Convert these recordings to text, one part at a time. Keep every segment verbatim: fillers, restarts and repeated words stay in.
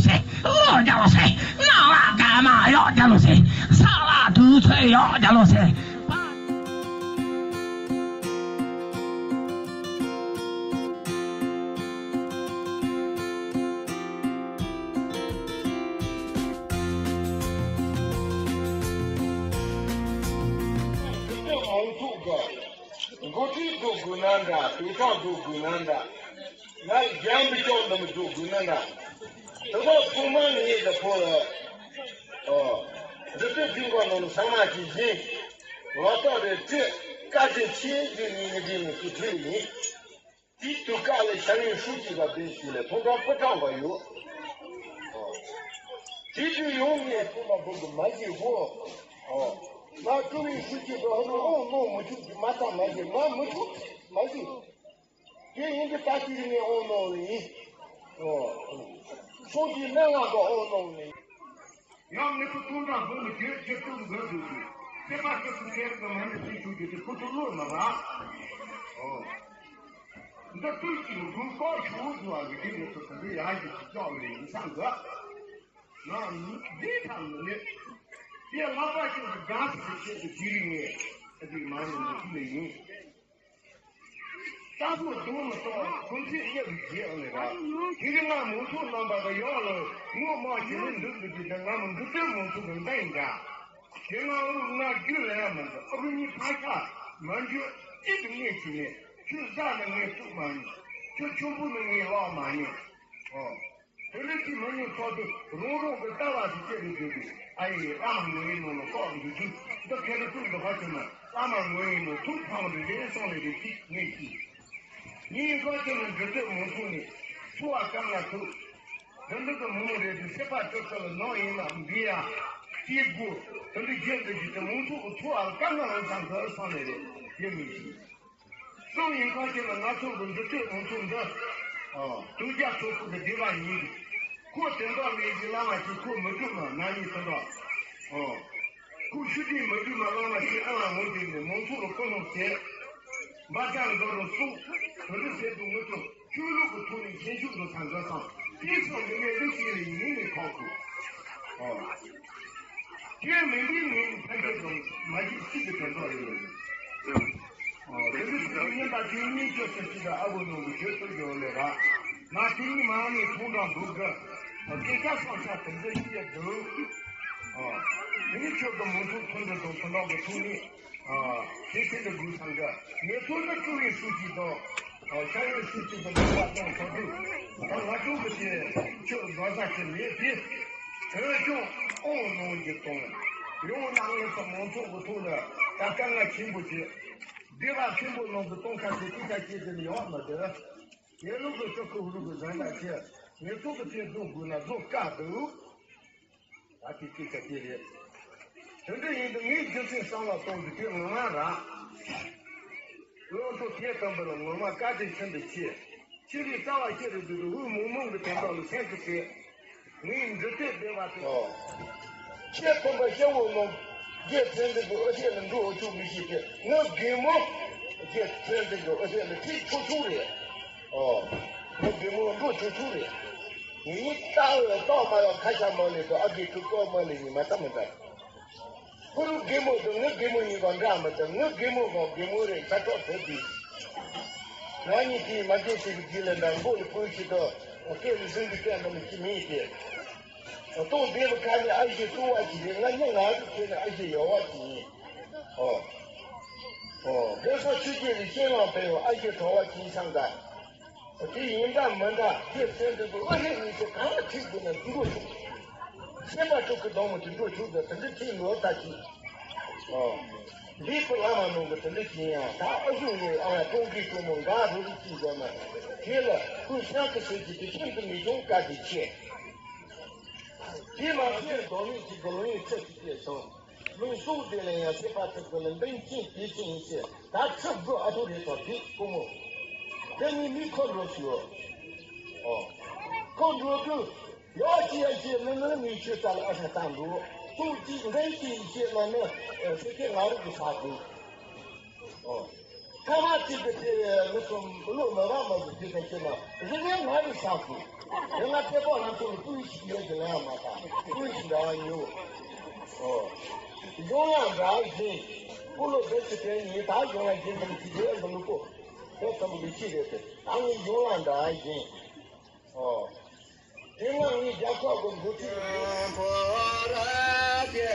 ཟེར། བློ་རྒྱལ་ལོ་ཟེར། སྣང་བ་དགའ་མ་གཡོ་རྒྱལ་ལོ་ཟེར། ས་ལ་དུས་ཚོད་གཡོ་རྒྱལ་ལོ་ཟེར། འགོ་ཁྲིད་འགྲོ་དགོས་ན་འདྲ། དེ་དག་འགྲོ་དགོས་ན་འདྲ། ང་རྒྱང་འབུད་ཅོག་འདི་མི་འགྲོ་དགོས་ན་འདྲ། དེ་དག་ཚང་མ་ངེད་ཀྱི་ཕོ་ལ། ཨོ། འདི་ཚོའི་ཕིང་གོ་ནང་ལ་ཚང་མ་གྱིས་ཡིན། ལོ་ཏོག་རེ་བྲིས། བཀའ་དྲིན་ཆེ་ཞུ་ནས་ངེད་འདི་ནས་ཀྱི་ཁྲིད་ཡིན། དེའི་དུས་སྐབས་ལ་ཤར་ཡུལ་ཧྲུའུ་ཅི་པ་བེད་ཞུ་ལས་ཕོ་བྲང་པུ་ཀྲང་པ་ཡོད། དེ་དུས་ཡོང་ངས་ཁོང་ལ་བུ་གི་མ་བཞེས་གོ། ང་ཀྲུའུ་རིན་ཧྲུའུ་ཅི་པ་ཧ་ལུ་ཨོང་གནང་མི་ཆུག་གི་མ་ཐག་མ་བཞེས། ང་མི་ཆུག་མ་བཞེས། དེ་ཡིན་གྱི་ད་དེ་རིང་ངས་ཨོང་གནང་ལ་ཡིན། ཁོང་གི་སྨན་བླ་གི་ཨོང་གནང་ལ་ཡིན། ཡང་ངེད་ཚོ་ཚོང་ཁང་བཟོ་ནས་རྒྱུ་རྒྱུ་སྟོབས་འགྲོ་དགོས་ཀྱི། ཁྱད་པར་ཁྱོད་ཚོ་ཁྱེད་རང་གི་མ་འདི་ཕྱིན་ཆུག་རྒྱུ་དེ་ཁོ་ཚོ་བློ་མ་རག་ཨོ། འདི་དུས་ཀྱི་འགུལ་སྐོར་ཞུ་བོ་བཟོ་བ་གི་དེ་ངེད་ཚོ་ད་འདི་ཡག་ཞིག་ཏུ་ལྕོགས་ལས་ཡིན་བསམ་དགོས། ང་འདི་ཐང་ནི་དེ་ལག་པ་ཞིག་གི་སྒང་ཞིག་ཏུ་ཆེད་དུ་དེ་རིང་ངས་ཨ་ཙི་མ་ནི་འདི་ཐུག་ལས་ཡིན། རྟ་ཕོ་རྡུང་མི་གཏོང་། ཁོང་ཚོས་གཡབ་རྒྱས་ཨ་ནི་ར། དེ་རིང་ང་མང་ཚོགས་རྣམ་པ་དང་ཡོངས་ལ་ངོ་མ་བྱེད་ནས་འདུག་འདུག་གི། དེ་ང་མི་འདུག་སྟེ་མང་ཚོགས་ཀྱི་མདའ་ཡིན་འདྲ། དེ་ང་འུ་ང་རྒྱུ་ལ་ཡ་མི་འདུག་ཨ་ཁུ་གཉིས་ཕ་ཆགས་མ་འཇུ་གཅིག་ཏུ་གནས་བྱས་ནས་ཁྱོད་བཟའ་ནི་ངས་བཙུགས་མ་མྱོང་། ཁྱོད་ཆུང་པོ་ནི་ངས་བླངས་མ་མྱོང་། ཨོ། དེ་ལས་ཀྱི་མི་ཉུང་ཚོགས་དུ་རང་རང་གི་ལྟ་བ་ཞིག་སྐྱེ་རུ་འཇུག་པས། ཨ་ཡེ་བླ་མ་ངོ་ཡི་ནང་ལ་ལྐོག་འཇུག་རྒྱུ་འདི་ཁེ་རུ་ཀུན་འདི་ཧ་ཆེ་ན་བླ་མ་ངོ་ཡི་ནང་ཐུག་ཕངས་རུ་རེ་སོང་ལས་རེ་གཅིག་ངས་ཤེས། ངའི་ཧ་ཆེ་ན་འདི་ཚོད་མང་ཚོགས་ནས་འཚོ་བ་སྐམ་ལ་ཐུག་འདི་འདི་གི་མི་མང་རེ་དུ་སེ་པ་ཅོ་ཅོ་ལ་ནང་ཡིན་ན་འདི་ཡ་སྐྱེ་དགུ་དེ་འདི་རྒྱན་འདི་བཞི་དེ་མང་ཚོགས་ཀྱི་འཚོ་བ་སྐམ་ལ་འོང་ཙང་འདི་སོང་ལས་རེ་ཡོད་མི་ཤེས། གསུམ་ཡིན་ཁ་ཅིག་ལ་ང་ཚོ་གི་འདི་ཚོས་ང་ཚོ་འདི། ཨ། དུང་རྒྱ་ཚོ་ཁུ་གི་སྡེ་བ་ཡིན། ཁོ་དེ་འདྲ་མེད་ཀྱི་བླ་མ་ཅིག་ཁོ་མི་སྒྲུབ་ན་ན་ནི་དེ་འདྲ། ཨ། ཁོ་ཤུ་ཏི་མི་སྒྲུབ་ན་བླ་མ་ཅིག་ཨ་ལ་ངོ་དེ་ནས་མང་ཚོགས་ལ་ཁོ་ནོར་བྱས། འབའ་ཅག་འདི་རུ་སོང་། དེ་འདྲ་བྱས་དུས་ང་ཚོ་ཆོས་ལུགས་ཀྱི་ཐོག་ནས་ཞིབ་འཇུག་འདི་ཚང་འདྲ་དང་དེའི་ཕྱོགས་འདི་ནས་རིགས་ཤིག་ལ་ཡིན་ནས་ཁོག་དགོས། ཨ། དེ་མིན་པའི་ངའི་ཕ་སྐད་དང་མ་གཞི་གཅིག་གི་དོན་དག་ཡོད་རེད། ཨོ། དེ་འདྲ་ཞིག་གི་ཉིན་པ་དེ་གཉིས་ཀྱི་ཚེ་གཅིག་ག་ཨ་བོ་ནོར་བུ་བརྗོད་ཐུབ་ཡོད་ལེ་ར། ང་དེ་གཉིས་མ་ནས་ཁོང་དང་འབུ་གི་སྐད་ཆ་བསམ་ས་དེ་འདྲ་ཞིག་ཡ་འདུག་ཨོ། དེ་ནི་ཁྱོད་ཀྱི་མོ་ཐུག་ཐུན་འདི་དང་ཐུན་ལོག་གི་ཐུག་ནི། ཨ། དེ་ཚེ་འདི་དགོས་སམ་གི་ངས་ཐུག་ན་ཀྲུའུ་རིན་ཧྲུའུ་ཅི་དང་། ཨ། ཤར་ཡུལ་ཧྲུའུ་ཅི་དང་འབྲེལ་བ་གཏོང་ཐུབ་དུས། ད་ང་ཀྲུང་གི་དེ་ཁྱོད་འགྲོ་ས་ཅི་མེད་དེ། བོད་ལྗོངས་ཨང་ནང་གི་གཏོང་། ཡང་ན་ངས་ཀྱི་མང་ཚོགས་ཀྱི་ཐོག་ལ་ད་དཀའ་ངལ་ཆེན་པོ་བྱེད། སྡེ་བ་ཆེན་པོ་ནང་དུ་གཏོང་ཁ་ཤས་ཀྱི་ཁ་ཤས་དེ་ནི་ཡོང་མ་དེ། ངའི་ལུགས་ཀྱི་ཤོག་ཁུ་རུ་གི་གཞན་དག་ཆེ་ངས་ཐུག་གི་ཆེད་རྫོགས་དགོས་ན་རྫོགས་དཀའ་འདུག་ད་དེ་སྐད་ཆ་དེ་རེད། དེ་འདྲ་ཡིན་དུས་ངའི་རྒྱུ་མཚན་བསམ་བློ་གཏོང་རྒྱུ་དེ་ངོ་མ་ར། བློ་མཐོ་ཐེ་དམ་པ་ལ་ངོ་མ་བཀའ་དྲིན་ཤིན་ཏུ་ཆེ། ཆེ་བའི་རྩ་བ་ཤེས་རུ་འདུག་དབུས་མོག་མོག་གི་དོན་དག་ལ་སེམས་སུ་བྱེད། ངའི་འདྲི་དེ་བདེ་བ་དེ། ཨོ། ཁྱེད་ཁོམ་པ་ཤེ་བོ་ནོ། རྒྱལ་ཕྲན་འདི་གི་ཨོ་ཤེ་ལ་འགྲོ་ཨོ་ཆུ་མི་ཤེས་ཏེ་ངའི་རྒན་མོ། རྒྱལ་ཕྲན་འདི་གི་ཨོ་ཤེ་ལ་ཁྲིད་ཆུ་ཆུ་རེད། ཨོ། ངའི་རྒན་མོ་འགྲོ་ཆུ་ཆུ་རེད། ངའི་རྟགས་ལ་རྟགས་མ་ཡོང་ཁ་ཤ་མ་ལས་དུ་ཨ་གི་ཁུ་ཀོ་མ་ལས་ནི་མ་ད་མི་འདྲ། ཁོ་རུ་རྒན་མོ་དང་ངའི་རྒན་མོ་གཉིས་ཀ་འདྲ་མི་འདྲ། ངའི་རྒན་མོ་གང་རྒན་མོ་རེད་ཁ་ཐོག་དེ་དུས། ང་གཉིས་ཀྱིས་མ་སྐད་ཆ་གི་རྗེས་ལ་འདྲ་མགོ་ལ་ཕུལ་ཞིག་ཏུ་སྐད་ལ་ཟིན་གྱི་སྐད་འདྲ་མི་ཅི་མིན་ཏེ། ཏོག་དེ་བ་ཁ་ནས་ཨ་ཞེ་ཏུ་བ་ཅི་རེད། ང་ཉི་ང་རུ་ཁྱེད་ནས་ཨ་ཞེ་ཡོ་བ་ཅི་ཡིན། ཨོ། ཨོ། རྒན་ས་ཆུ་སྐྱེས་ལ་ཤེས་ལང་པའི་ཨ་ཞེ་གྲོ་བ་ཅི་སང་ག་དེ་ཡིན་འདྲ་མི་འདྲ་དེ་ཚན་དེ་ཚོ་ཨོ་ཧེ་ཡིན་ཚེ་གང་ལ་ཁྲིད་དགོས་ན་འགྲོ་ཆོག་ཤེས་པ་ཐུག་གི་གདོང་མོ་དེ་འགྲོ་ཆོག་གི་དེ་འདྲ་ཁྲིད་ནོར་ད་ཅི། ཨོ། འདི་ཁོ་བླ་མ་ནང་གི་དེ་འདྲ་ཅི་ཡང་ད་ཨ་ཞུ་ངོ་ཨ་ཀྲོང་གི་ཀྲོང་མོ་འགའ་རུ་རུ་ཅི་འགྲོ་ན་དེ་ལ་ཁོས་ཤང་གི་ཟེར་གྱི་དེ་ཤིན་ཏུ་མི་ཆུང་དཀའ་དེ་ཆེ། དེ་མ་ཟད་རྡོ་མིག་གི་དགུང་ལོ་ཡི་ཚེ་གཅིག་སྐྱེས་སོང་། ལུང་སོགས་དེ་ལ་ཡང་སྲིད་པ་ཚེ་དགུ་ལ་འདོན་ཅིང་དེ་ཅིང་ཡིན་ཞེས་ད་ཚེ་དགུ་ཨ་ཐུ་རེད་དོ་དེ་ཀོ་མོ། དེ་ནི་མི་ཁོ་འགྲོ་ཞུ། ཨོ། ཁོ་འགྲོ་དུས་ཡོ་ཅི་ཡ་ཅི་ནི་ནི་མི་ཆོས་ས་ལ་ཨ་ཧྲ་བཏང་འགྲོ། ཏུ་ཅི་འདྲེན་ཅི་ཡི་ཤེས་ན་ནི་ཨེ་ཚེ་སྐྱེ་ང་རིག་གི་ས་དགོས། ཨོ། ཁ་མ་གཅིག་གི་དེ་མི་ཚོ་བློ་མི་བ་མ་བུ་དེ་ཚོ་ཁྱེད་ན་རིག་གནས་མ་རིག་ས་སུ་དེ་ང་ཐེ་པོ་རང་ཚོ་ལ་སྤུས་ཤིག་ཡོད་ཀྱི་ལ་ཡང་མ་དང་སྤུས་ཤིག་འདྲ་བ་ཉོ། ཨོ། གཞུང་ལ་འདྲ་བཞིན་སྤུ་ལོ་བེ་ཚི་དེ་ཉིད་ད་གཞུང་ལ་སྦྱིན་དང་གཅིག་རེད་འདི་མི་གོ་དེ་ཙམ་གྱི་ཅི་རེད་དེ་ད་ངའི་གཞུང་ལ་འདྲ་བཞིན། ཨོ། དེ་སྔ་ངའི་རྒྱལ་ཁབ་ཀྱི་འགོ་ཁྲིད་ཀྱི་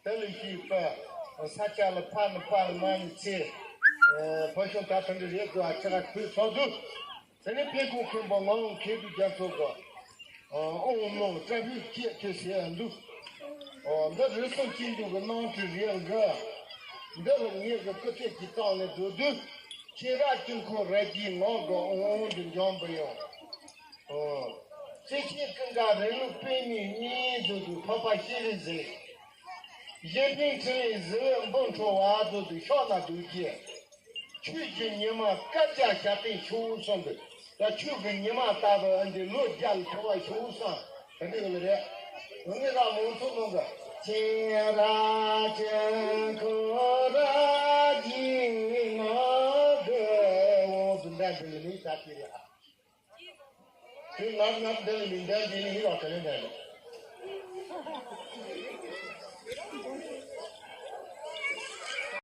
དེ་ལས་ཤིག་པ། ས་ཆ་ལ་ཕ་ནི་པ་ལ་མ་ནི་ཚེ། ཕ་ཤུང་ད་ཐང་གི་རེད་དུ་ཨ་ཆ་ག་ཁུལ་ཚོགས་འདུ། དེ་ནས་ཕེ་ཁུག་ཁེམ་པ་ངོ་ལོང་ཁེ་དུ་རྒྱ་ཚོགས་པ། ཨོང་མོ་བཀྲ་ཤིས་སྐྱེད་ཁེ་ཟེར་ཡ་འདུག་ཨོ་འདི་རེ་ཟུང་སྐྱིད་འདུག་གི་གནང་དུ་རེད་འགའ། འདི་ལ་ངེད་ཀྱི་སྐུ་ཚེ་གི་བཏང་ནས་འགྲོ་དུས། ཁྱེད་རང་སྐྱིད་ཁོ་ར་གྱི་ངོ་གི་ཨོང་འདི་འཇོམས་པ་ཡོང་། ཨོ། རྩེ་ཆེན་ཀུན་དགའ་རིང་ལུགས་པད་མའི་གཉེན་དུ་དུ་འཕགས་པ་ཤེས་རིག་ཟེར། གཞན་ཕན་འཕྲིན་ལས་གཟི་འོད་འབུམ་འཕྲོ་བ་དུ་དུ་ཤོག་ན་འདུག་གི། ཆོས་ཀྱི་ཉི་མ་བསྐལ་བརྒྱ་ཞག་བརྟན་ཤོག་གསུངས་འདུག་ད་ཆོས་ཀྱི་ཉི་མ་ལྟ་བུ་ཨ་འདི་ལོ་བརྒྱ་ལ་འཕྲོ་བ་ཤོག་གསུངས་ད་འདི་ལ་རེད། འོ་ངས་རང་མང་ཚོགས་ནང་གི་ཁྱེད་ར་ཁྱེད་ཁོ་ར་གྱི་ང་གི་འོང་དུ་འདྲ་འདི་ལ་མི་ད་དེ་རེད། དེ་ང་ང་འདི་ལ་མི་འདྲ་འདི་ལ་ཡིད་རོགས་དེ་ལས་འདྲ་རེད།